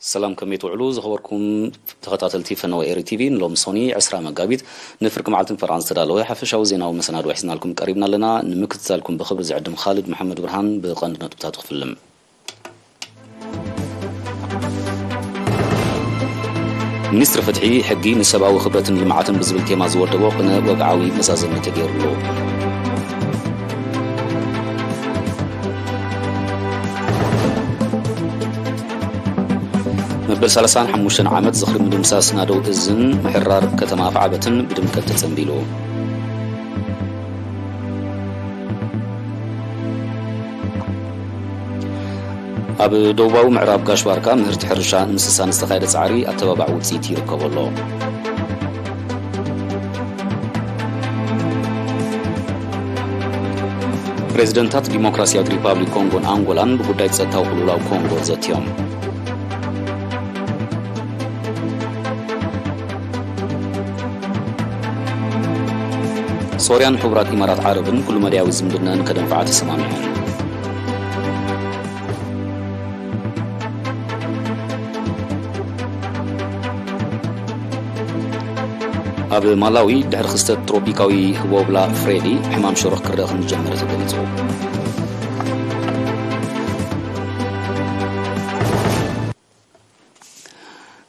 ሰላም፣ ከመይ ትውዕሉ? ዝኸበርኩም ተኸታተልቲ ፈነወ ኤሪ ቲቪ፣ ንሎም ሶኒ ዕስራ መጋቢት ንፍርቂ መዓልትን ፈርቓን ዝተዳለወ ሓፈሻዊ ዜናዊ መሰናድኦ ሒዝናልኩም ቀሪብና ኣለና። ንምክትታልኩም ብኽብሪ ዝዕድም ኻልድ መሓመድ ብርሃን። ብቐንዲ ነጥብታቱ ክፍልም። ሚኒስትሪ ፍትሒ፣ ሕጊ ንሰብኣዊ ክብረትን ልምዓትን ብዝብል ቴማ ዝወደቦ ቅነ ወግዓዊ መዛዘሚ ተገይሩሉ። መበል ሰላሳን ሓሙሽተን ዓመት ዝኽሪ ምድምሳስ ናደው እዝን ምሕራር ከተማ ኣፍዓበትን ብድምቀት ተጸንቢሉ። ኣብ ደቡባዊ ምዕራብ ጋሽ ባርካ ምህርቲ ሕርሻ ንምስሳን ዝተኻየደ ጻዕሪ ኣተባባዕ ውጽኢት ይርከቦ ኣሎ። ፕሬዚደንታት ዲሞክራሲያዊት ሪፓብሊክ ኮንጎን ኣንጎላን ብጉዳይ ጸጥታዊ ቅልውላው ኮንጎ ዘትዮም። ሶርያን ሕቡራት ኢማራት ዓረብን ኩሉ መዳያዊ ዝምድናን ከደንፍዓ ተሰማሚዐን። ኣብ ማላዊ ድሕሪ ክስተት ትሮፒካዊ ህቦብላ ፍሬዲ ሕማም ሽሮኽ ክረአ ከም ዝጀመረ ተገሊጹ።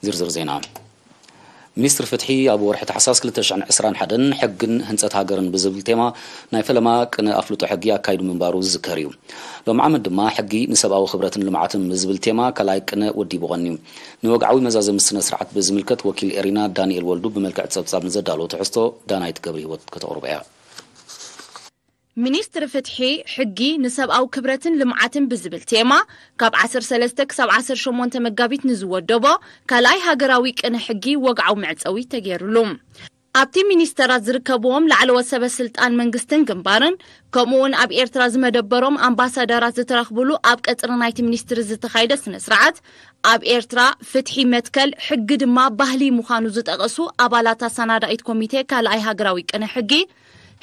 ዝርዝር ዜና። ሚኒስትሪ ፍትሒ ኣብ ወርሒ ታሕሳስ ክልተ ሽሕን ዕስራን ሓደን ሕግን ህንጸት ሃገርን ብዝብል ቴማ ናይ ፈለማ ቅነ ኣፍልጦ ሕጊ ኣካይዱ ምንባሩ ዝዝከር እዩ። ሎም ዓመት ድማ ሕጊ ንሰብኣዊ ክብረትን ልምዓትን ብዝብል ቴማ ካልኣይ ቅነ ወዲቡ ቀንዩ። ንወግዓዊ መዛዘሚ ስነ ስርዓት ብዝምልከት ወኪል ኤሪና ዳንኤል ወልዱ ብመልክዕ ጸብጻብ ንዘዳለዎ ትሕዝቶ ዳናይት ገብረ ህይወት ከተቕርቦ እያ። ሚኒስትሪ ፍትሒ፣ ሕጊ ንሰብኣዊ ክብረትን ልምዓትን ብዝብል ቴማ ካብ ዓሰርተ ሰለስተ ክሳብ ዓሰርተ ሸሞንተ መጋቢት ንዝወደቦ ካልኣይ ሃገራዊ ቅነ ሕጊ ወግዓዊ መዕጸዊ ተገይሩሉ። ኣብቲ ሚኒስተራት ዝርከብዎም ላዕለዎት ሰበ ስልጣን መንግስትን ግንባርን፣ ከምኡ እውን ኣብ ኤርትራ ዝመደበሮም ኣምባሳደራት ዝተረኽብሉ ኣብ ቀጽሪ ናይቲ ሚኒስትሪ ዝተኻየደ ስነ ስርዓት፣ ኣብ ኤርትራ ፍትሒ መትከል፣ ሕጊ ድማ ባህሊ ምዃኑ ዝጠቐሱ ኣባላት ኣሰናዳኢት ኮሚቴ ካልኣይ ሃገራዊ ቅነ ሕጊ፣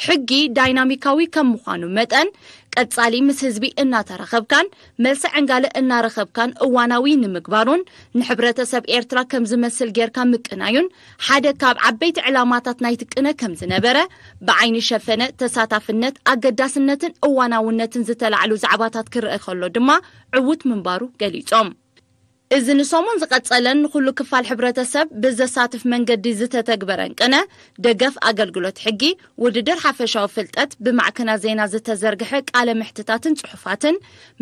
ሕጊ ዳይናሚካዊ ከም ምዃኑ መጠን፣ ቀጻሊ ምስ ህዝቢ እናተራኸብካን መልሲ ዕንጋለ እናረኸብካን እዋናዊ ንምግባሩን ንሕብረተሰብ ኤርትራ ከም ዝመስል ጌርካ ምቅናዩን ሓደ ካብ ዓበይቲ ዕላማታት ናይቲ ቅነ ከም ዝነበረ፣ ብዓይኒ ሸፈነ ተሳታፍነት፣ ኣገዳስነትን እዋናውነትን ዝተላዕሉ ዛዕባታት ክረአ ከሎ ድማ ዕዉት ምንባሩ ገሊጾም። እዚ ንሰሙን ዝቐጸለን ንኹሉ ክፋል ሕብረተሰብ ብዘሳትፍ መንገዲ ዝተተግበረን ቅነ ደገፍ ኣገልግሎት ሕጊ፣ ውድድር ሓፈሻዊ ፍልጠት፣ ብማዕከናት ዜና ዝተዘርግሐ ቃለ መሕትታትን ጽሑፋትን፣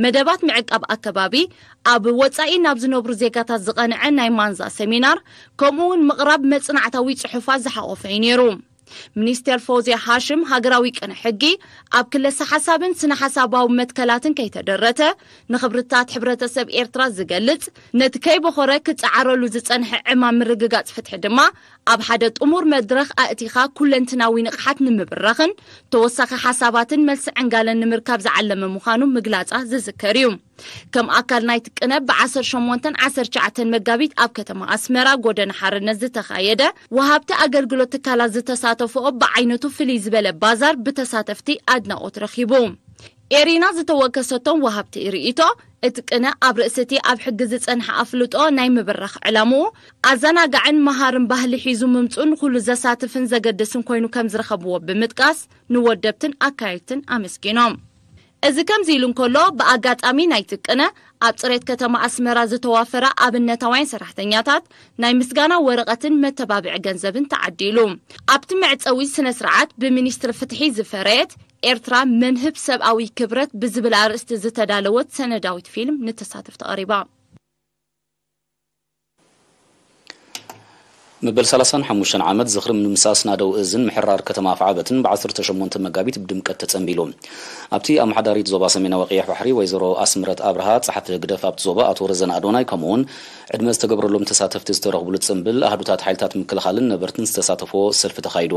መደባት ምዕቃብ ኣከባቢ፣ ኣብ ወጻኢ ናብ ዝነብሩ ዜጋታት ዝቐንዐ ናይ ማንዛ ሰሚናር፣ ከምኡ እውን ምቕራብ መጽናዕታዊ ጽሑፋት ዝሓቖፈ እዩ ነይሩ። ሚኒስቴር ፎዚያ ሃሽም ሃገራዊ ቅነ ሕጊ ኣብ ክለሰ ሓሳብን ስነ ሓሳባዊ መትከላትን ከይተደረተ ንኽብርታት ሕብረተሰብ ኤርትራ ዝገልጽ፣ ነቲ ከይበኾረ ክጸዓረሉ ዝጸንሐ ዕማም ምርግጋጽ ፍትሒ ድማ ኣብ ሓደ ጥሙር መድረኽ ኣእቲኻ ኩለንትናዊ ንቕሓት ንምብራኽን ተወሳኺ ሓሳባትን መልሲ ዕንጋለን ንምርካብ ዝዓለመ ምዃኑ ምግላጻ ዝዝከር እዩ። ከም ኣካል ናይቲ ቅነ ብ ዓሰርተ ሸሞንተን ዓሰርተ ትሽዓተን መጋቢት ኣብ ከተማ ኣስመራ ጎደና ሓርነት ዝተኻየደ፣ ወሃብቲ ኣገልግሎት ትካላት ዝተሳተፍኦ ብዓይነቱ ፍልይ ዝበለ ባዛር ብተሳተፍቲ ኣድናቖት ረኺቡ። ኤሪና ዝተወከሰቶም ወሃብቲ ርእይቶ፣ እቲ ቅነ ኣብ ርእሲ እቲ ኣብ ሕጊ ዝጸንሐ ኣፍልጦ ናይ ምብራኽ ዕላምኡ፣ ኣዘናጋዕን መሃርን ባህሊ ሒዙ ምምጽኡ ንኹሉ ዘሳትፍን ዘገድስን ኮይኑ ከም ዝረኸብዎ ብምጥቃስ፣ ንወደብትን ኣካየድትን ኣመስጊኖም። እዚ ከምዚ ኢሉ እንከሎ፣ ብኣጋጣሚ ናይቲ ቅነ ኣብ ጽሬት ከተማ ኣስመራ ዝተዋፈራ ኣብነታውያን ሰራሕተኛታት ናይ ምስጋና ወረቐትን መተባብዒ ገንዘብን ተዓዲሉ። ኣብቲ መዕጸዊ ስነ ስርዓት ብሚኒስትሪ ፍትሒ ዝፈረየት ኤርትራ መንህብ ሰብኣዊ ክብረት ብዝብል ኣርእስቲ ዝተዳለወት ሰነዳዊት ፊልም ንተሳተፍቲ ቀሪባ። መበል ሰላሳን ሓሙሽተን ዓመት ዝኽሪ ምድምሳስ ናደው እዝን ምሕራር ከተማ ኣፍዓበትን ብ ዓሰርተ ሸሞንተ መጋቢት ብድምቀት ተጸንቢሉ። ኣብቲ ኣመሓዳሪት ዞባ ሰሜናዊ ቀይሕ ባሕሪ ወይዘሮ ኣስምረት ኣብርሃ፣ ጸሓፊ ህግደፍ ኣብቲ ዞባ ኣቶ ረዘን ኣዶናይ፣ ከምኡውን ዕድመ ዝተገብረሎም ተሳተፍቲ ዝተረኽብሉ ጽምብል ኣህዱታት ሓይልታት ምክልኻልን ነበርትን ዝተሳተፎ ሰልፊ ተኻይዱ።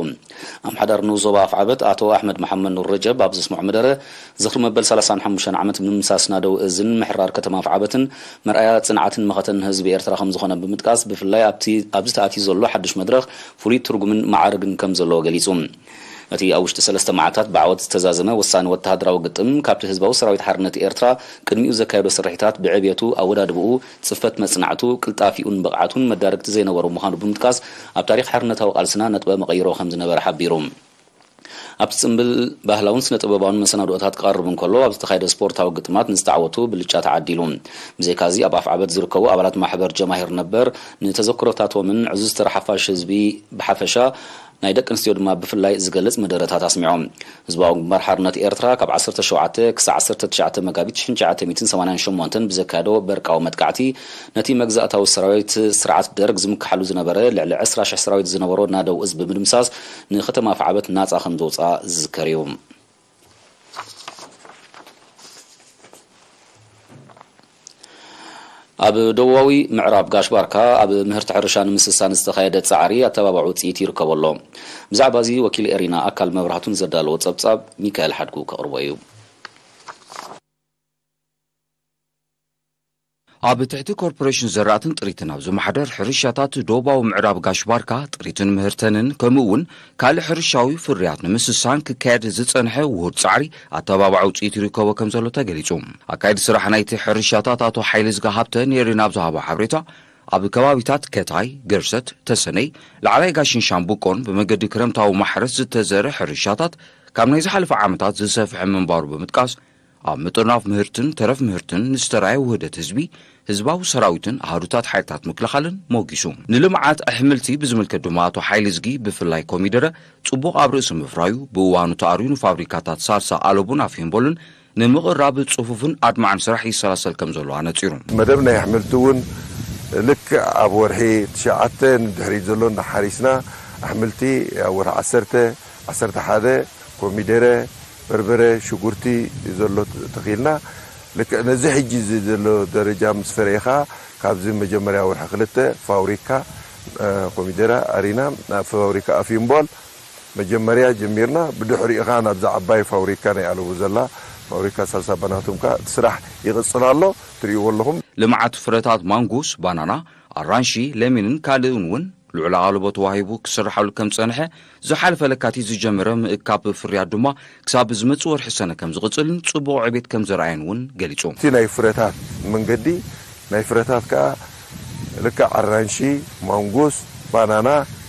ኣመሓዳሪ ንኡስ ዞባ ኣፍዓበት ኣቶ ኣሕመድ መሓመድ ኑር ረጀብ ኣብ ዘስምዖ መደረ፣ ዝኽሪ መበል ሰላሳን ሓሙሽተን ዓመት ምምሳስ ናደው እዝን ምሕራር ከተማ ኣፍዓበትን መርኣያ ጽንዓትን መኸተን ህዝቢ ኤርትራ ከም ዝኾነ ብምጥቃስ፣ ብፍላይ ኣብቲ ኣብዚ ተኣትዩ ዘሎ ሓድሽ መድረኽ ፍሉይ ትርጉምን ማዕርግን ከም ዘለዎ ገሊጹ። እቲ ኣብ ውሽጢ ሰለስተ መዓልታት ብዓወት ዝተዛዘመ ወሳኒ ወተሃደራዊ ግጥም፣ ካብቲ ህዝባዊ ሰራዊት ሓርነት ኤርትራ ቅድሚኡ ዘካየዶ ስርሒታት ብዕብየቱ፣ ኣወዳድብኡ፣ ጽፈት መጽናዕቱ፣ ቅልጣፊኡን ብቕዓቱን መዳርግቲ ዘይነበሮ ምዃኑ ብምጥቃስ፣ ኣብ ታሪኽ ሓርነታዊ ቃልስና ነጥበ መቐይሮ ከም ዝነበረ ሓቢሩ። ኣብቲ ጽምብል ባህላውን ስነ-ጥበባውን መሰናድኦታት ክቐርብ እንከሎ፣ ኣብ ዝተኻየደ ስፖርታዊ ግጥማት ንዝተዓወቱ ብልጫ ተዓዲሉ። ብዘይካዚ፣ ኣብ ኣፍዓበት ዝርከቡ ኣባላት ማሕበር ጀማሂር ነበር ንተዘክሮታቶምን ዕዙዝ ተራ ሓፋሽ ህዝቢ ብሓፈሻ፣ ናይ ደቂ ኣንስትዮ ድማ ብፍላይ ዝገልጽ መደረታት ኣስሚዖም። ህዝባዊ ግንባር ሓርነት ኤርትራ ካብ ዓሰርተ ሸውዓተ ክሳዕ ዓሰርተ ትሽዓተ መጋቢት ሽሕን ትሽዓተ ሚእትን ሰማንያን ሸሞንተን ብዘካየዶ በርቃዊ መጥቃዕቲ፣ ነቲ መግዛእታዊ ሰራዊት ስርዓት ደርግ ዝምክሓሉ ዝነበረ ልዕሊ ዕስራ ሽሕ ሰራዊት ዝነበሮ ናደው እዝ ብምድምሳስ፣ ንከተማ ኣፍዓበት ናጻ ከም ዘውጽኣ ዝዝከር እዩ። ኣብ ደቡባዊ ምዕራብ ጋሽ ባርካ ኣብ ምህርቲ ሕርሻ ንምስሳን ዝተኻየደ ጻዕሪ ኣተባባዒ ውጽኢት ይርከቦ ኣሎ። ብዛዕባ እዚ ወኪል ኤሪና ኣካል መብራህቱን ዘዳለዎ ጸብጻብ ሚካኤል ሓድጉ ከቕርቦ እዩ። ኣብ ትሕቲ ኮርፖሬሽን ዘራእትን ጥሪትን ኣብ ዝመሓደር ሕርሻታት ደቡባዊ ምዕራብ ጋሽ ባርካ ጥሪትን ምህርተንን ከምኡ እውን ካልእ ሕርሻዊ ፍርያት ንምስሳን ክካየድ ዝጸንሐ ውሁድ ጻዕሪ ኣተባባዒ ውጽኢት ይርከቦ ከም ዘሎ ተገሊጹ። ኣካየዲ ስራሕ ናይቲ ሕርሻታት ኣቶ ሓይለ ዝጋ ሃብተ ንኤሪና ኣብ ዝሃቦ ሓበሬታ፣ ኣብ ከባቢታት ከታይ፣ ገርሰት፣ ተሰነይ፣ ላዕላይ ጋሽን ሻምቡቆን ብመገዲ ክረምታዊ ማሕረስ ዝተዘርእ ሕርሻታት ካብ ናይ ዝሓለፈ ዓመታት ዝሰፍሐ ምንባሩ ብምጥቃስ፣ ኣብ ምጥርናፍ ምህርትን ተረፍ ምህርትን ንዝተራእየ ውህደት ህዝቢ፣ ህዝባዊ ሰራዊትን ኣሃዱታት ሓይልታት ምክልኻልን ሞጊሱ። ንልምዓት ኣሕምልቲ ብዝምልከት ድማ ኣቶ ሓይሊ ዝጊ ብፍላይ ኮሚደረ ጽቡቕ ኣብ ርእሲ ምፍራዩ፣ ብእዋኑ ተኣርዩ ንፋብሪካታት ሳልሳ ኣለቡን ኣፍሂምቦልን ንምቕራብ ጽፉፍን ኣድማዕን ስራሕ ይሰላሰል ከም ዘሎ ኣነጺሩ። መደብ ናይ ኣሕምልቲ እውን ልክዕ ኣብ ወርሒ ትሽዓተ ንድሕሪት ዘሎ እናሓሪስና ኣሕምልቲ ኣብ ወርሒ ዓሰርተ፣ ዓሰርተ ሓደ ኮሚደረ፣ በርበረ፣ ሽጉርቲ ዘሎ ተኺልና። ልክዕ ነዚ ሕጂ እዚ ዘሎ ደረጃ ምስ ፈረየ ኸኣ ካብዚ መጀመርያ ወርሒ ክልተ ፋብሪካ፣ እ፣ ኮሚደረ ኣሪና ናብ ፋብሪካ ኣፊምቦል መጀመርያ ጀሚርና። ብድሕሪኡ ኸኣ ናብዛ ዓባይ ፋብሪካ ናይ ኣለቡ ዘላ ፋብሪካ ሳልሳ ባናቱም ከኣ እቲ ስራሕ ይቕጽል ኣሎ። ትርእይዎ ኣለኹም። ልምዓት ፍረታት ማንጉስ፣ ባናና፣ ኣራንሺ፣ ለሚንን ካልእን እውን ልዑል ኣቓልቦ ተዋሂቡ ክስርሓሉ ከም ዝጸንሐ ዝሓለፈ ለካቲት ዝጀመረ ምእካብ ፍርያት ድማ ክሳብ ዝመጽእ ወርሒ ሰነ ከም ዝቕጽልን ጽቡቕ ዕቤት ከም ዘርኣየን እውን ገሊጹ። እቲ ናይ ፍረታት መንገዲ፣ ናይ ፍረታት ከኣ ልክዕ ኣራንሺ፣ ማንጎስ፣ ባናና፣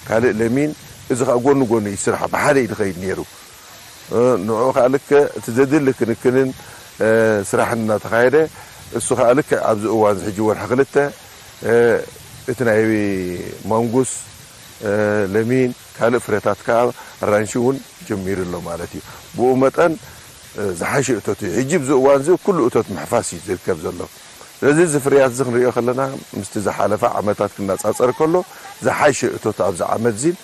ካልእ ለሚን፣ እዚ ከኣ ጎኒ ጎኒ እዩ ስራሕ ብሓደ እዩ ዝኸይድ ነይሩ። እ፣ ንዕኡ ከኣ ልክዕ እቲ ዘድሊ ክንክንን፣ እ፣ ስራሕን እናተኻየደ፣ እሱ ከኣ ልክዕ ኣብዚ እዋን እዚ ሕጂ ወርሒ ክልተ፣ እ፣ እቲ ናይ ማንጉስ፣ እ፣ ለሚን፣ ካልእ ፍረታት ከኣ ኣራንሺ እውን ጀሚሩ ኣሎ ማለት እዩ። ብኡ መጠን፣ እ፣ ዝሓሸ እቶት እዩ። ሕጂ ኣብዚ እዋን እዚ ኩሉ እቶት ምሕፋስ እዩ ዝርከብ ዘሎ። ስለዚ እዚ ፍርያት እዚ ክንሪኦ ከለና ምስቲ ዝሓለፈ ዓመታት ክነጻጸር ከሎ ዝሓሸ እቶት ኣብዚ ዓመት እዚን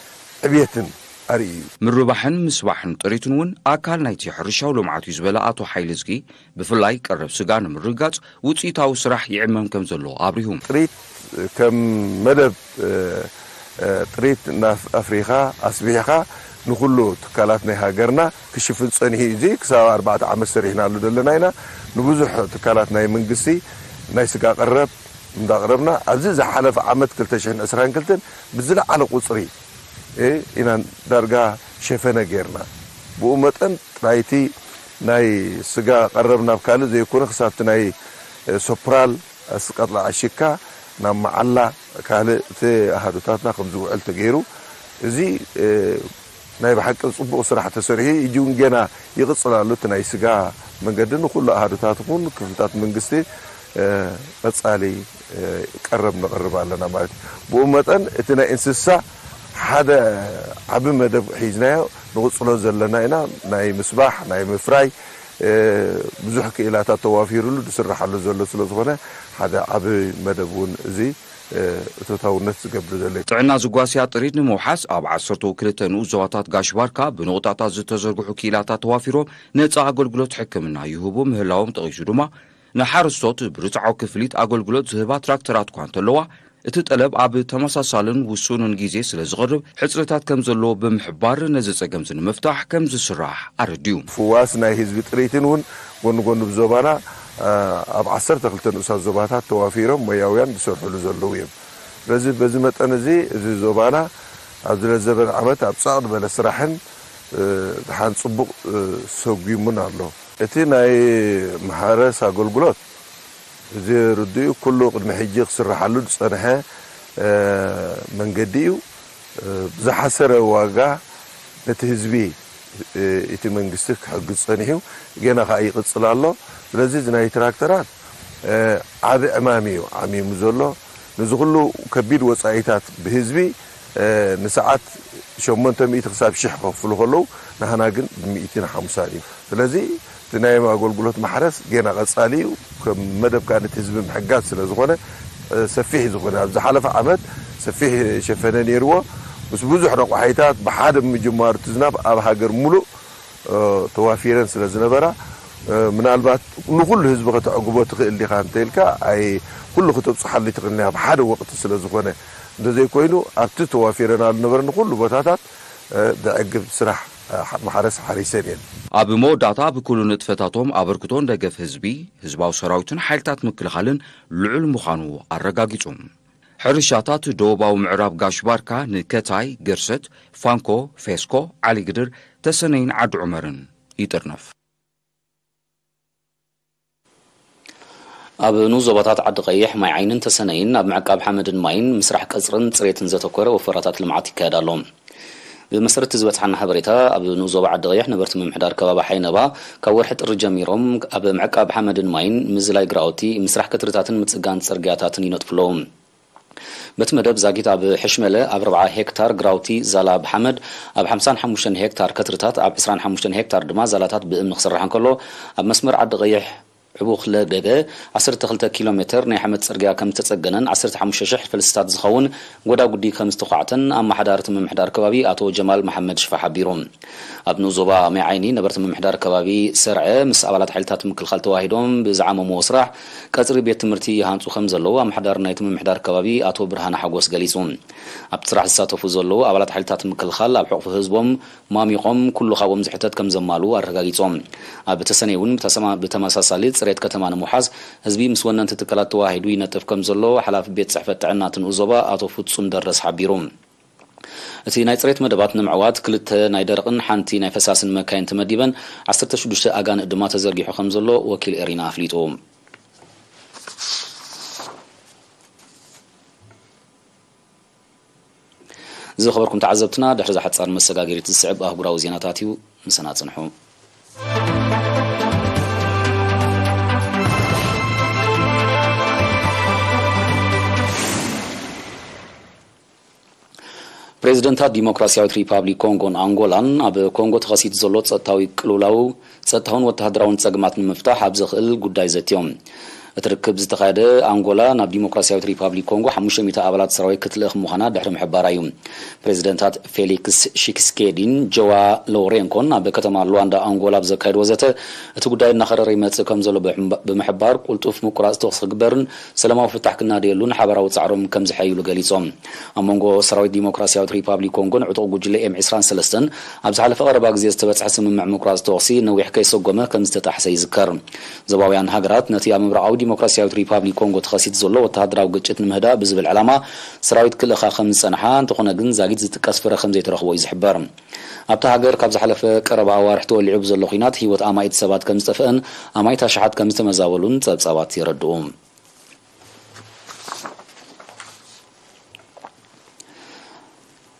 ዕብየትን ኣርእዩ እዩ። ምርባሕን ምስባሕን ጥሪትን እውን ኣካል ናይቲ ሕርሻዊ ልምዓት እዩ ዝበለ ኣቶ ሓይሊ ዝጊ፣ ብፍላይ ቀረብ ስጋ ንምርግጋጽ ውጽኢታዊ ስራሕ ይዕመም ከም ዘሎ ኣብሪሁ። ጥሪት ከም መደብ፣ እ፣ እ፣ ጥሪት እናፍ-፣ ኣፍሪኻ ኣስቢሕኻ ንኹሉ ትካላት ናይ ሃገርና ክሽፍን ጸኒሑ እዩ። እዚ ክሳብ ኣርባዕተ ዓመት ሰሪሕናሉ ዘለና ኢና። ንብዙሕ ትካላት ናይ መንግስቲ ናይ ስጋ ቀረብ እንዳቕረብና ኣብዚ ዝሓለፈ ዓመት ክልተ ሽሕን ዕስራን ክልተን ብዝለዓለ ቁጽሪ፣ እ፣ ኢና ዳርጋ ሸፈነ ጌርና። ብኡ መጠን ጥራይ እቲ ናይ ስጋ ቀረብ ናብ ካልእ ዘይኮነ ክሳብ እቲ ናይ፣ እ፣ ሶፕራል፣ ኣስቀጥላ ዓሽካ ናብ መዓላ ካልእ እቲ ኣሃዱታትና ከም ዝውዕል ተገይሩ። እዚ፣ እ፣ ናይ ብሓቂ ጽቡቕ ስራሕ ተሰሪሑ እዩ። ሕጂ እውን ገና ይቕጽል ኣሎ። እቲ ናይ ስጋ መንገዲ ንኹሉ ኣሃዱታት ይኹን ክፍልታት መንግስቲ፣ እ፣ ቀጻሊ፣ እ፣ ቀረብ ነቕርብ ኣለና ማለት እዩ። ብኡ መጠን እቲ ናይ እንስሳ ሓደ ዓቢ መደብ ሒዝናዮ ንቕጽሎ ዘለና ኢና። ናይ ምስባሕ፣ ናይ ምፍራይ፣ እ፣ ብዙሕ ክኢላታት ተዋፊሩሉ ዝስራሓሉ ዘሎ ስለ ዝኾነ ሓደ ዓቢ መደብ እውን እዚ፣ እ፣ እቶታውነት ዝገብር ዘሎ እዩ። ጥዕና ዝጓስያ ጥሪት ንምውሓስ ኣብ ዓሰርተው ክልተ ንኡስ ዞባታት ጋሽ ባርካ ብንቑጣታት ዝተዘርግሑ ክኢላታት ተዋፊሮም ነጻ ኣገልግሎት ሕክምና ይህቡ ምህላዎም ጠቒሱ ድማ፣ ንሓረስቶት ብርትዓዊ ክፍሊት ኣገልግሎት ዝህባ ትራክተራት እኳ እንተለዋ፣ እቲ ጠለብ ኣብ ተመሳሳልን ውሱንን ግዜ ስለ ዝቐርብ፣ ሕጽረታት ከም ዘለዎ ብምሕባር፣ ነዚ ጸገም እዚ ንምፍታሕ ከም ዝስራሕ ኣረድዩ። ፍዋስ ናይ ህዝቢ ጥሪትን እውን ጎኒ ጎኒ ብዞባና፣ እ፣ ኣብ ዓሰርተ ክልተ ንኡሳት ዞባታት ተዋፊሮም ሞያውያን ዝሰርሕሉ ዘለዉ እዮም። ስለዚ በዚ መጠን እዚ፣ እዚ ዞባና ኣብ ዝለዘበን ዓመት ኣብ ጻቕ ዝበለ ስራሕን እ፣ ደሓን ጽቡቕ፣ እ፣ ሰጒሙን ኣሎ። እቲ ናይ ማሕረስ ኣገልግሎት እዚ ርዱእ ኩሉ ቅድሚ ሕጂ ክስርሓሉ ዝጸንሐ፣ እ፣ መንገዲ እዩ። እ፣ ብዝሓሰረ ዋጋ ነቲ ህዝቢ፣ እ፣ እቲ መንግስቲ ክሕግዝ ጸኒሑ፣ ገና ከኣ ይቕጽል ኣሎ። ስለዚ እዚ ናይ ትራክተራት፣ እ፣ ዓቢ ዕማም እዩ ዓሚሙ ዘሎ። ነዚ ኩሉ ከቢድ ወጻኢታት ብህዝቢ፣ እ፣ ንሰዓት ሸሞንተ ሚእቲ ክሳብ ሽሕ ከኽፍሉ ከለዉ፣ ንሃና ግን ብሚእትን ሓምሳን እዩ። ስለዚ እቲ ናይ ኣገልግሎት ማሕረስ ጌና ቀጻሊ እዩ። ከም መደብ ከኣ ነቲ ህዝቢ ምሕጋዝ ስለ ዝኾነ፣ እ፣ ሰፊሕ እዩ ዝኾነ። ኣብ ዝሓለፈ ዓመት ሰፊሕ ሸፈነ ነይርዎ። ምስ ብዙሕ ረቋሒታት ብሓደ ምጅማሩ እቲ ዝናብ ኣብ ሃገር ሙሉእ፣ እ፣ ተዋፊረን ስለ ዝነበራ፣ እ፣ ምናልባት ንኹሉ ህዝቢ ከተዕግቦ ትኽእል ዲኻ እንተኢልካ፣ ኣይ፣ ኩሉ ክተብጽሓሉ ኣይትኽእልን ኢኻ፣ ብሓደ ወቕቲ ስለ ዝኾነ። እንተዘይኮይኑ፣ ኣብቲ ተዋፊረናሉ ነበረ ንኹሉ ቦታታት፣ እ፣ ዘዕግብ ስራሕ፣ እ፣ ማሕረስ ሓሪሰን እየን። ኣብ መወዳእታ፣ ብኩሉ ንጥፈታቶም ኣበርክቶን ደገፍ ህዝቢ፣ ህዝባዊ ሰራዊትን ሓይልታት ምክልኻልን ልዑል ምዃኑ ኣረጋጊጹ። ሕርሻታት ዶባዊ ምዕራብ ጋሽ ባርካ ንከታይ፣ ገርሰት፣ ፋንኮ፣ ፌስኮ፣ ዓሊግድር፣ ተሰነይን ዓዲ ዑመርን ይጥርነፍ። ኣብ ንኡስ ዞባታት ዓዲ ቀይሕ፣ ማይ ዓይንን ተሰነይን ኣብ ምዕቃብ ሓመድን ማይን ምስራሕ ቀጽርን ጽሬትን ዘተኮረ ወፈራታት ልምዓት ይካየድ ኣሎ። ብመሰረት ዝበጽሓና ሓበሬታ፣ ኣብ ንኡስ ዞባ ዓዲ ቀይሕ ነበርቲ ምምሕዳር ከባቢ ሓይነባ ካብ ወርሒ ጥሪ ጀሚሮም ኣብ ምዕቃብ ሓመድን ማይን፣ ምዝላይ ግራውቲ፣ ምስራሕ ከትርታትን ምጽጋን ጽርግያታትን ይነጥፉ ኣለዉ። በቲ መደብ ዛጊት ኣብ ሕሽመለ ኣብ ኣርብዓ ሄክታር ግራውቲ ዛላ ብሓመድ፣ ኣብ ሓምሳን ሓሙሽተን ሄክታር ከትርታት፣ ኣብ ዕስራን ሓሙሽተን ሄክታር ድማ ዛላታት ብእምኒ ክስራሕ እንከሎ፣ ኣብ መስመር ዓዲ ቀይሕ ዕቡኽ ለገገ ዓሰርተ ክልተ ኪሎ ሜተር ናይ ሓመድ ጽርግያ ከም ዝተጸገነን ዓሰርተ ሓሙሽተ ሽሕ ፈልስታት ዝኸውን ጎዳጉዲ ከም ዝተዃዕተን ኣመሓዳሪ እቲ ምምሕዳር ከባቢ ኣቶ ጀማል መሓመድ ሽፋ ሓቢሩ። ኣብ ንኡስ ዞባ ማይ ዓይኒ ነበርቲ ምምሕዳር ከባቢ ሰርዐ ምስ ኣባላት ሓይልታት ምክልኻል ተዋሂዶም ብዝዓመምዎ ስራሕ ቀጽሪ ቤት ትምህርቲ ይሃንጹ ከም ዘለዉ ኣመሓዳሪ ናይቲ ምምሕዳር ከባቢ ኣቶ ብርሃነ ሓጎስ ገሊጹ። ኣብቲ ስራሕ ዝሳተፉ ዘለዉ ኣባላት ሓይልታት ምክልኻል ኣብ ሕቑፊ ህዝቦም ማሚቖም ኩሉ ካብኦም ዝሕተት ከም ዘማልኡ ኣረጋጊጾም። ኣብ ተሰነይ እውን ብተሰማ-፣ ብተመሳሳሊ ጽሬት ከተማ ንምውሓዝ ህዝቢ ምስ ወነንቲ ትካላት ተዋሂዱ ይነጥፍ ከም ዘሎ ሓላፊ ቤት ጽሕፈት ጥዕና እቲ ንኡስ ዞባ ኣቶ ፍጹም ደረስ ሓቢሩ። እቲ ናይ ጽሬት መደባት ንምዕዋት ክልተ ናይ ደረቕን ሓንቲ ናይ ፈሳስን መካይን ተመዲበን ዓሰርተ ሽዱሽተ ኣጋንእ ድማ ተዘርጊሑ ከም ዘሎ ወኪል ኤሪና ኣፍሊጡ። ዝኸበርኩም ተዓዘብትና፣ ድሕሪ እዛ ሓጻር መሰጋገሪት ዝስዕብ ኣህጉራዊ ዜናታት እዩ። ምሳና ጽንሑ። ፕሬዚደንታት ዲሞክራሲያዊት ሪፓብሊክ ኮንጎን ኣንጎላን ኣብ ኮንጎ ተኸሲቱ ዘሎ ጸጥታዊ ቅልውላው ጸጥታውን ወተሃደራውን ጸገማት ንምፍታሕ ኣብ ዘኽእል ጉዳይ ዘትዮም። እቲ ርክብ ዝተኻየደ ኣንጎላ ናብ ዲሞክራሲያዊት ሪፓብሊክ ኮንጎ ሓሙሽተ ሚእቲ ኣባላት ሰራዊት ክትልእኽ ምዃና ድሕሪ ምሕባራ እዩ። ፕሬዚደንታት ፌሊክስ ሺክስኬዲን ጆዋ ሎሬንኮን ኣብ ከተማ ሉዋንዳ ኣንጎላ ኣብ ዘካየድዎ ዘተ፣ እቲ ጉዳይ እናኸረረ ይመጽእ ከም ዘሎ ብምሕባ-፣ ብምሕባር፣ ቁልጡፍ ምቁራጽ ተኹሲ ክግበርን ሰላማዊ ፍታሕ ክናደየሉን ሓባራዊ ጻዕሮም ከም ዝሐይሉ ገሊጾም። ኣብ መንጎ ሰራዊት ዲሞክራሲያዊት ሪፓብሊክ ኮንጎን ዕጡቕ ጉጅለ ኤም ዕስራን ሰለስተን ኣብ ዝሓለፈ ቀረባ ግዜ ዝተበጽሐ ስምምዕ ምቁራጽ ተኹሲ ነዊሕ ከይሰጎመ ከም ዝተጣሕሰ ይዝከር። ዞባውያን ሃገራት ነቲ ኣብ ምብራቓዊ ዲሞክራሲያዊት ሪፓብሊክ ኮንጎ ተኸሲቱ ዘሎ ወተሃደራዊ ግጭት ንምህዳእ ብዝብል ዕላማ ሰራዊት ክልእኻ ከም ዝጸንሓ፣ እንተኾነ ግን ዛጊት ዝጥቀስ ፍረ ከም ዘይተረኽቦ እዩ ዝሕበር። ኣብታ ሃገር ካብ ዝሓለፈ ቀረባ ኣዋርሕ ተወሊዑ ብዘሎ ኲናት ህይወት ኣማኢት ሰባት ከም ዝጠፍአን ኣማኢት ኣሽሓት ከም ዝተመዛበሉን ጸብጻባት የረድኡ።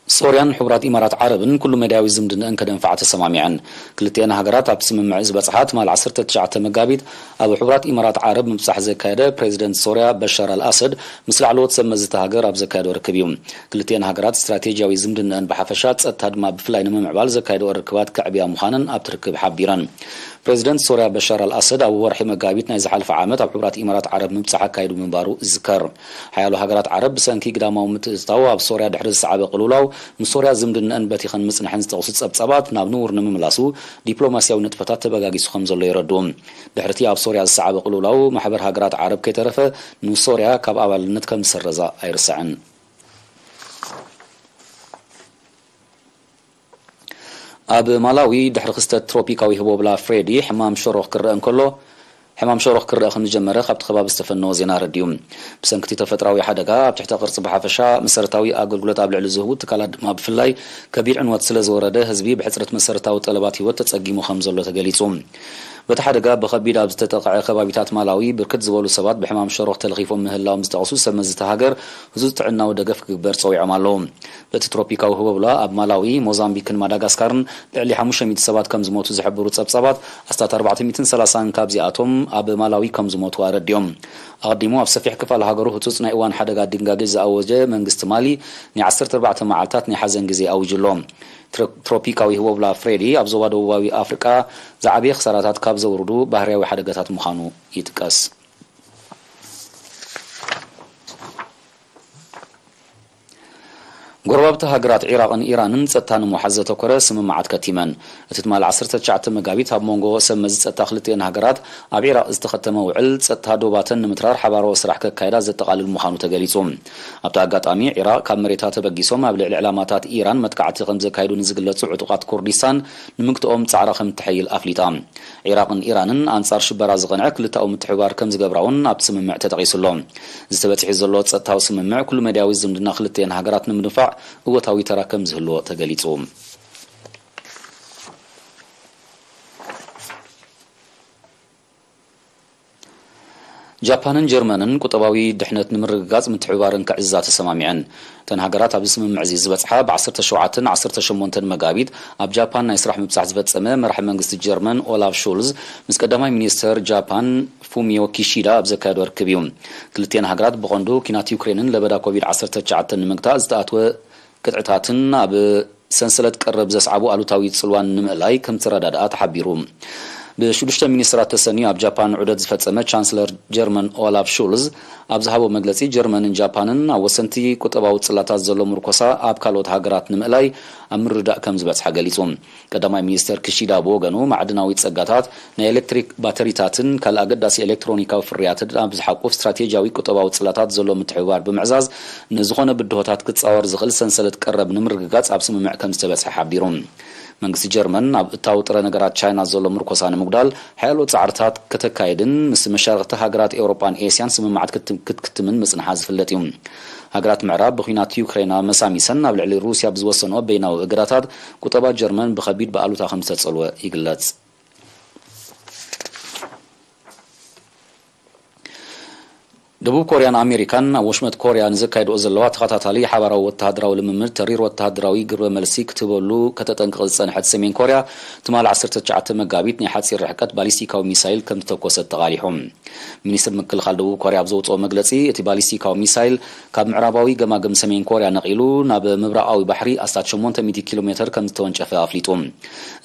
ሶርያን ሕቡራት ኢማራት ዓረብን ኩሉ መዳያዊ ዝምድንአን ከደንፍዓ ተሰማሚዐን። ክልቲአን ሃገራት ኣብቲ ስምምዕ ዝበጽሓ ትማል ዓሰርተ ትሽዓተ መጋቢት ኣብ ሕቡራት ኢማራት ዓረብ ምብጻሕ ዘካየደ ፕሬዚደንት ሶርያ በሻር ኣልኣሰድ ምስ ላዕለዎት ሰብ መዚ እታ ሃገር ኣብ ዘካየዶ ርክብ እዩ። ክልቲአን ሃገራት ስትራቴጂያዊ ዝምድንአን ብሓፈሻ፣ ጸጥታ ድማ ብፍላይ ንምምዕባል ዘካየዶ ርክባት ከዕብያ ምዃነን ኣብቲ ርክብ ሓቢረን። ፕሬዚደንት ሶርያ በሻር ኣልኣሰድ ኣብ ወርሒ መጋቢት ናይ ዝሓለፈ ዓመት ኣብ ሕቡራት ኢማራት ዓረብ ምብጻሕ ኣካይዱ ምንባሩ ይዝከር። ሓያሎ ሃገራት ዓረብ ብሰንኪ ግዳማዊ ምትእትታው ኣብ ሶርያ ድሕሪ ዝሰዓበ ቅልውላው፣ ምስ ሶርያ ዝምድንአን በቲኸን ምጽንሐን ዝጠቕሱ ጸብጻባት፣ ናብ ንቡር ንምምላሱ ዲፕሎማስያዊ ንጥፈታት ተበጋጊሱ ከም ዘሎ የረድኡ። ድሕሪ እቲ ኣብ ሶርያ ዝሰዓበ ቅልውላው፣ ማሕበር ሃገራት ዓረብ ከይተረፈ ንሶርያ ካብ ኣባልነት ከም ዝሰረዛ ኣይርሳዕን። ኣብ ማላዊ፣ ድሕሪ ክስተት ትሮፒካዊ ህቦብላ ፍሬዲ ሕማም ሸሮኽ ክረአ እንከሎ፣ ሕማም ሸሮኽ ክረኣ ከም ዝጀመረ ካብቲ ከባቢ ዝተፈነወ ዜና ኣረዲኡ። ብሰንክቲ ተፈጥራዊ ሓደጋ ኣብ ትሕተ ቅርጺ ብሓፈሻ፣ መሰረታዊ ኣገልግሎት ኣብ ልዕሊ ዝህቡ ትካላት ድማ ብፍላይ ከቢድ ዕንወት ስለ ዝወረደ፣ ህዝቢ ብሕጽረት መሰረታዊ ጠለባት ህይወት ተጸጊሙ ከም ዘሎ ተገሊጹ። በቲ ሓደጋ ብኸቢድ ኣብ ዝተጠቕዐ ከባቢታት ማላዊ ብርክት ዝበሉ ሰባት ብሕማም ሸሮኽ ተለኺፎም ምህላዎም ዝጠቕሱ ሰብ መዚ እታ ሃገር፣ ህጹጽ ጥዕናዊ ደገፍ ክግበር ጸዊዖም ኣለዉ። በቲ ትሮፒካዊ ህቦብላ ኣብ ማላዊ፣ ሞዛምቢክን ማዳጋስካርን ልዕሊ ሓሙሽተ ሚእቲ ሰባት ከም ዝሞቱ ዝሕብሩ ጸብጻባት፣ ኣስታት ኣርባዕተ ሚእትን ሰላሳን ካብዚኣቶም ኣብ ማላዊ ከም ዝሞቱ ኣረዲኦም። ኣቐዲሙ ኣብ ሰፊሕ ክፋል ሃገሩ ህጹጽ ናይ እዋን ሓደጋ ድንጋጌ ዝኣወጀ መንግስቲ ማሊ፣ ናይ ዓሰርተ ኣርባዕተ መዓልታት ናይ ሓዘን ግዜ ኣዊጁ ኣሎ። ትሮ-፣ ትሮፒካዊ ህቦብላ ፍሬዲ ኣብ ዞባ ደቡባዊ ኣፍሪቃ ዝዓበየ ክሳራታት ካብ ዘውርዱ ባህርያዊ ሓደጋታት ምዃኑ ይጥቀስ። ጎረባብቲ ሃገራት ዒራቕን ኢራንን ጸጥታ ንምውሓዝ ዘተኮረ ስምምዓት ከቲመን። እቲ ትማሊ ዓሰርተ ትሽዓተ መጋቢት ኣብ መንጎ ሰብ መዚ ጸጥታ ክልቲኤን ሃገራት ኣብ ዒራቕ ዝተኸተመ ውዕል፣ ጸጥታ ዶባተን ንምትራር ሓባራዊ ስራሕ ከካይዳ ዘጠቓልል ምዃኑ ተገሊጹ። ኣብቲ ኣጋጣሚ፣ ዒራቕ ካብ መሬታ ተበጊሶም ኣብ ልዕሊ ዕላማታት ኢራን መጥቃዕቲ ከም ዘካይዱ ንዝግለጹ ዕጡቓት ኩርዲስታን ንምግትኦም ጻዕራ ከም እተሐይል ኣፍሊጣ። ዒራቕን ኢራንን ኣንጻር ሽበራ ዝቐንዐ ክልተኣዊ ምትሕብባር ከም ዝገብራ እውን ኣብቲ ስምምዕ ተጠቒሱ ኣሎ። እዚ ተበጺሑ ዘሎ ጸጥታዊ ስምምዕ፣ ኩሉ መዳያዊ ዝምድና ክልቲኤን ሃገራት ንምድንፋዕ እወታዊ ተራ ከም ዝህልዎ ተገሊጹ። ጃፓንን ጀርመንን ቁጠባዊ ድሕነት ንምርግጋጽ ምትሕብባረን ከዕዝዛ ተሰማሚዐን። እተን ሃገራት ኣብዚ ስምምዕ እዚ ዝበጽሓ፣ ብ ዓሰርተ ሸውዓተን ዓሰርተ ሸሞንተን መጋቢት ኣብ ጃፓን ናይ ስራሕ ምብጻሕ ዝፈጸመ መራሒ መንግስቲ ጀርመን ኦላፍ ሹልዝ ምስ ቀዳማይ ሚኒስተር ጃፓን ፉሚዮ ኪሺዳ ኣብ ዘካየዶ ርክብ እዩ። ክልቲኤን ሃገራት ብቐንዱ ኲናት ዩክሬንን ለበዳ ኮቪድ ዓሰርተ ትሽዓተ ንምግታእ ዝተኣትወ ቅጥዕታትን ኣብ ሰንሰለት ቀረብ ዘስዓቡ ኣሉታዊ ጽልዋን ንምእላይ ከም ዝረዳድኣ ተሓቢሩ። ብሽዱሽተ ሚኒስትራት ተሰንዩ ኣብ ጃፓን ዑደት ዝፈጸመ ቻንስለር ጀርመን ኦላፍ ሹልዝ ኣብ ዝሃቦ መግለጺ፣ ጀርመንን ጃፓንን ኣብ ወሰንቲ ቁጠባዊ ጽላታት ዘሎ ምርኮሳ ኣብ ካልኦት ሃገራት ንምእላይ ኣብ ምርድዳእ ከም ዝበጽሓ ገሊጹ። ቀዳማይ ሚኒስተር ክሺዳ ብወገኑ፣ ማዕድናዊ ጸጋታት፣ ናይ ኤሌክትሪክ ባተሪታትን ካልእ ኣገዳሲ ኤሌክትሮኒካዊ ፍርያትን ኣብ ዝሓቁፍ ስትራቴጂያዊ ቁጠባዊ ጽላታት ዘሎ ምትሕብባር ብምዕዛዝ፣ ንዝኾነ ብድሆታት ክጻወር ዝኽእል ሰንሰለት ቀረብ ንምርግጋጽ ኣብ ስምምዕ ከም ዝተበጽሐ ሓቢሩ። መንግስቲ ጀርመን፣ ኣብ እታዊ ጥረ ነገራት ቻይና ዘሎ ምርኮሳ ንምጉዳል ሓያሎ ጻዕርታት ከተካይድን ምስ መሻርኽቲ ሃገራት ኤውሮጳን ኤስያን ስምምዓት ክትም-፣ ክትክትምን ምጽንሓ ዝፍለጥ እዩ። ሃገራት ምዕራብ ብኲናት ዩክሬን ኣመሳሚሰን ኣብ ልዕሊ ሩስያ ብዝወሰንኦ በይናዊ እገዳታት፣ ቁጠባ ጀርመን ብኸቢድ ብኣሉታ ከም ዝተጸልወ ይግለጽ። ደቡብ ኮርያን ኣሜሪካን ኣብ ወሽመጥ ኮርያ ንዘካይድኦ ዘለዋ ተኸታታሊ ሓባራዊ ወተሃደራዊ ልምምድ፣ ተሪር ወተሃደራዊ ግብረ መልሲ ክትህበሉ ከተጠንቅቕ ዝጸንሐት ሰሜን ኮርያ፣ ትማሊ ዓሰርተ ትሽዓተ መጋቢት ናይ ሓጺር ርሕቀት ባሊስቲካዊ ሚሳይል ከም ዝተኮሰት ተቓሊሑ። ሚኒስትር ምክልኻል ደቡብ ኮርያ ኣብ ዘውጽኦ መግለጺ፣ እቲ ባሊስቲካዊ ሚሳይል ካብ ምዕራባዊ ገማግም ሰሜን ኮርያ ነቒሉ ናብ ምብራቓዊ ባሕሪ ኣስታት ሸሞንተ ሚእቲ ኪሎ ሜተር ከም ዝተወንጨፈ ኣፍሊጡ።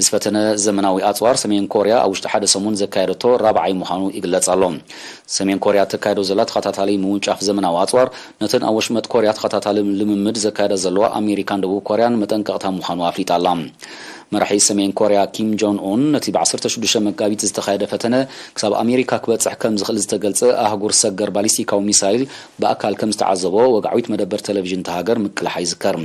ዝፈተነ ዘመናዊ ኣጽዋር ሰሜን ኮርያ ኣብ ውሽጢ ሓደ ሰሙን ዘካየደቶ ራብዓይ ምዃኑ ይግለጽ ኣሎ። ሰሜን ኮርያ ተካይዶ ዘላ ተኸታታሊ ምውንጫፍ ዘመናዊ ኣጽዋር፣ ነተን ኣብ ወሽመጥ ኮርያ ተኸታታሊ ልምምድ ዘካየዳ ዘለዋ ኣሜሪካን ደቡብ ኮርያን መጠንቀቕታ ምዃኑ ኣፍሊጣ ኣላ። መራሒ ሰሜን ኮርያ ኪም ጆን ኡን፣ ነቲ ብ ዓሰርተ ሽዱሽተ መጋቢት ዝተኻየደ ፈተነ ክሳብ ኣሜሪካ ክበጽሕ ከም ዝኽእል ዝተገልጸ ኣህጉር ሰገር ባሊስቲካዊ ሚሳይል ብኣካል ከም ዝተዓዘቦ ወግዓዊት መደበር ቴሌቪዥን እታ ሃገር ምቅላሓ ይዝከር።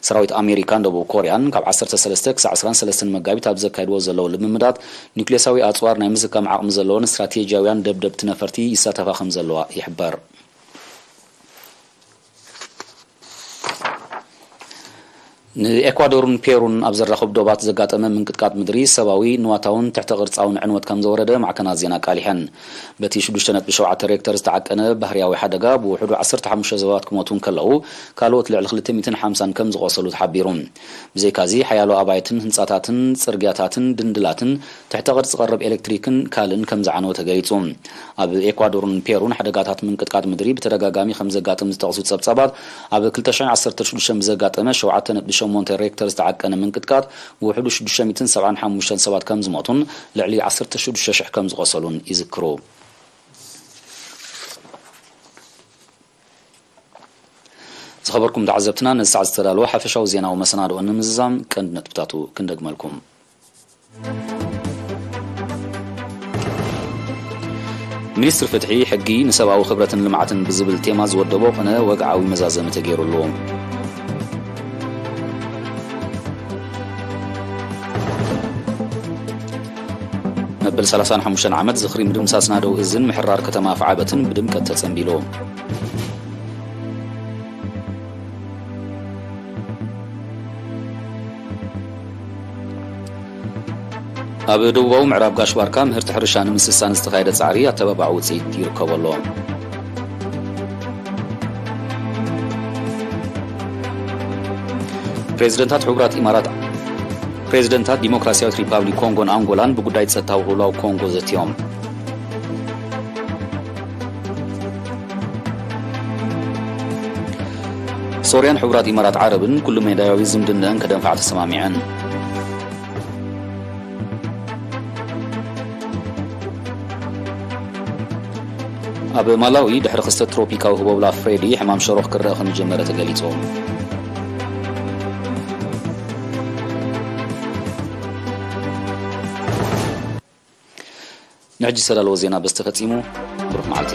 ሰራዊት ኣሜሪካን ደቡብ ኮርያን ካብ ዓሰርተ ሰለስተ ክሳዕ ዕስራን ሰለስተን መጋቢት ኣብ ዘካይድዎ ዘለዉ ልምምዳት፣ ኒውክሌሳዊ ኣጽዋር ናይ ምዝካም ዓቕሚ ዘለወን ስትራቴጂያውያን ደብደብቲ ነፈርቲ ይሳተፋ ከም ዘለዋ ይሕበር። ንኤኳዶርን ፔሩን ኣብ ዘራኽብ ዶባት ዘጋጠመ ምንቅጥቃጥ ምድሪ ሰብኣዊ፣ ንዋታውን ትሕተ ቅርጻውን ዕንወት ከም ዘወረደ ማዕከናት ዜና ኣቃሊሐን። በቲ ሽዱሽተ ነጥቢ ሸውዓተ ሬክተር ዝተዓቀነ ባህርያዊ ሓደጋ ብውሕዱ ዓሰርተ ሓሙሽተ ሰባት ክሞቱ እንከለዉ፣ ካልኦት ልዕሊ ክልተ ሚእትን ሓምሳን ከም ዝቖሰሉ ተሓቢሩ። ብዘይካዚ፣ ሓያሎ ኣባይትን ህንጻታትን ጽርግያታትን ድንድላትን ትሕተ ቅርጺ ቀረብ ኤሌክትሪክን ካልእን ከም ዝዓነወ ተገሊጹ። ኣብ ኤኳዶርን ፔሩን ሓደጋታት ምንቅጥቃጥ ምድሪ ብተደጋጋሚ ከም ዘጋጥም ዝጠቕሱ ጸብጻባት፣ ኣብ ክልተ ሽሕን ዓሰርተ ሽዱሽተን ብዘጋጠመ ሸውዓተ ነጥቢ ሸሞንተ ሬክተር ዝተዓቀነ ምንቅጥቃጥ ብውሕዱ ሽዱሽተ ሚእትን ሰብዓን ሓሙሽተን ሰባት ከም ዝሞቱን ልዕሊ ዓሰርተ ሽዱሽተ ሽሕ ከም ዝቖሰሉን ይዝክሩ። ዝኸበርኩም ተዓዘብትና፣ ነዚ ሰዓት ዝተዳለወ ሓፈሻዊ ዜናዊ መሰናድኦ ንምዝዛም ቀንዲ ነጥብታቱ ክንደግመልኩም። ሚኒስትሪ ፍትሒ፣ ሕጊ፣ ንሰብኣዊ ክብረትን ልምዓትን ብዝብል ቴማ ዝወደቦ ቅነ ወግዓዊ መዛዘሚ ተገይሩሉ። በል ሰላሳን ሓሙሽተን ዓመት ዝኽሪ ምድምሳስ ናደው እዝን ምሕራር ከተማ ኣፍዓበትን ብድምቀት ተጸንቢሉ። ኣብ ደቡባዊ ምዕራብ ጋሽ ባርካ ምህርቲ ሕርሻ ንምስሳን ዝተኻየደ ጻዕሪ ኣተባባዕ ውጽኢት ይርከቦ ኣሎ። ፕሬዚደንታት ሕቡራት ኢማራት ፕሬዚደንታት ዲሞክራሲያዊት ሪፓብሊክ ኮንጎን ኣንጎላን ብጉዳይ ጸጥታዊ ቅልውላው ኮንጎ ዘትዮም። ሶርያን ሕቡራት ኢማራት ዓረብን ኩሉ ሜዳያዊ ዝምድናን ከደንፋዕ ተሰማሚዐን። ኣብ ማላዊ ድሕሪ ክስተት ትሮፒካዊ ህቦብላ ፍሬዲ ሕማም ሸሮኽ ክረአ ከም ዝጀመረ ተገሊጹ። ንሕጂ ዝተዳለወ ዜና በዚ ተፈጺሙ። ብሩኽ መዓልቲ።